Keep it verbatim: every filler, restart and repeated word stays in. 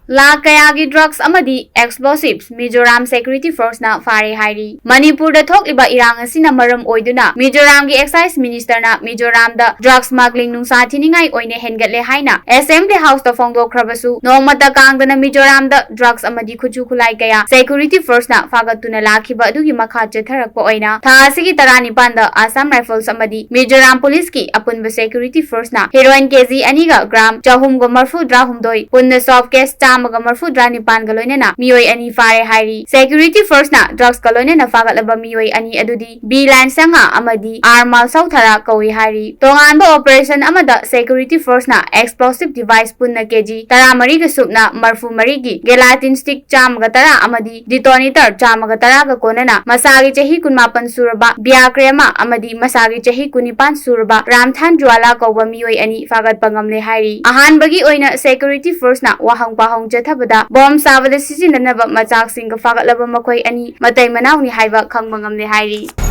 ꯂꯥꯈ ꯀꯌꯥꯒꯤ drugs ꯑꯃꯗꯤ explosives Mizoram security forceꯅ ꯐꯥꯔꯦ ꯍꯥꯏꯔꯤ꯫ ꯃꯅꯤꯄꯨꯔꯗ ꯊꯣꯛꯂꯤꯕ ꯏꯔꯥꯡ ꯑꯁꯤꯅ ꯃꯔꯝ ꯑꯣꯏꯗꯨꯅ ꯃꯤꯖꯣꯔꯥꯝꯒꯤ excise ministerꯅ ꯃꯤꯖꯣꯔꯥꯝꯗ drug smuggling ꯅꯨꯡꯁꯥ ꯊꯤꯅꯤꯡꯉꯥꯏ ꯑꯣꯏꯅ ꯍꯦꯟꯒꯠꯂꯦ ꯍꯥꯏꯅ assembly houseꯇ ꯐꯣꯡꯗꯣꯛꯈ꯭ꯔꯕꯁꯨ, ꯅꯣꯡꯃꯇ ꯀꯥꯡꯗꯅ ꯃꯤꯖꯣꯔꯥꯝꯗ drugs ꯑꯃꯗꯤ ꯈꯨꯠꯁꯨ ꯈꯨꯠꯂꯥꯏ ꯀꯌꯥ security forceꯅ ꯐꯥꯒꯠꯇꯨꯅ ꯂꯥꯛꯈꯤꯕ ꯑꯗꯨꯒꯤ ꯃꯈꯥ ꯆꯠꯊꯔꯛꯄ ꯑꯣꯏꯅ ꯊꯥ ꯑꯁꯤꯒꯤ ꯇꯔꯥꯅꯤꯄꯥꯟꯗ Assam Rifles ꯑꯃꯗꯤ ꯃꯤꯖꯣꯔꯥꯝ policeꯀꯤ ꯑꯄꯨꯟꯕ security forceꯅ heroin ꯀꯦꯖꯤ ꯑꯅꯤꯒ gram ꯆꯍꯨꯝꯒ ꯃꯔꯐꯨꯇꯔꯥ ꯍꯨꯝꯗꯣꯏ, ꯄꯨꯟꯅ soft cash ꯆꯥꯝꯃꯒ ꯃꯔꯐꯨꯇꯔꯥ ꯅꯤꯄꯥꯟꯒ ꯂꯣꯏꯅꯅ ꯃꯤꯑꯣꯏ ꯑꯅꯤ ꯐꯥꯔꯦ ꯍꯥꯏꯔꯤ꯫ Security forceꯅ drugsꯀ ꯂꯣꯏꯅꯅ ꯐꯥꯒꯠꯂꯕ ꯃꯤꯑꯣꯏ ꯑꯅꯤ ꯑꯗꯨꯗꯤ ꯕꯤ ꯂꯥꯏꯟꯁꯉꯥ ꯑꯃꯗꯤ ꯑꯥꯔ ꯃꯥꯜꯁꯧꯊꯔꯥ ꯀꯧꯏ ꯍꯥꯏꯔꯤ꯫ ꯇꯣꯉꯥꯟꯕ operation ꯑꯃꯗ security forceꯅ explosive device ꯄꯨꯟꯅ ꯀꯦꯖꯤ ꯇꯔꯥꯃꯔꯤꯒ ꯁꯨꯞꯅ ꯃꯔꯐꯨ ꯃꯔꯤꯒꯤ gelatin stick ꯆꯥꯝꯃꯒ ꯇꯔꯥ ꯑꯃꯗꯤ detonator ꯆꯥꯝꯃꯒ ꯇꯔꯥꯒ ꯀꯣꯟꯅꯅ ꯃꯁꯥꯒꯤ ꯆꯍꯤ ꯀꯨꯟꯃꯥꯄꯟ ꯁꯨꯔꯕ ꯕꯤꯌꯥꯀ꯭ꯔꯦꯃꯥ ꯑꯃꯗꯤ ꯃꯁꯥꯒꯤ ꯆꯍꯤ ꯀꯨꯟꯅꯤꯄꯥꯟ ꯁꯨꯔꯕ ꯔꯥꯝꯊꯥꯟ ꯖ꯭ꯋꯥꯂꯥ ꯀꯧꯕ ꯃꯤꯑꯣꯏ ꯑꯅꯤ ꯐꯥꯒꯠꯄ ꯉꯝꯂꯦ ꯍꯥꯏꯔꯤ꯫ ꯑꯍꯥꯟꯕꯒꯤ ꯑꯣꯏꯅ security forceꯅ ꯋꯥꯍꯪ ꯄꯥꯎꯍꯪ ꯆꯠꯊꯕꯗ ꯕꯣꯝ ꯁꯥꯕꯗ ꯁꯤꯖꯤꯟꯅꯅꯕ ꯃꯆꯥꯛꯁꯤꯡꯒ ꯐꯥꯒꯠꯂꯕ ꯃꯈꯣꯏ ꯑꯅꯤ ꯃꯇꯩ ꯃꯅꯥꯎꯅꯤ ꯍꯥꯏꯕ ꯈꯪꯕ ꯉꯝꯂꯦ ꯍꯥꯏꯔꯤ꯫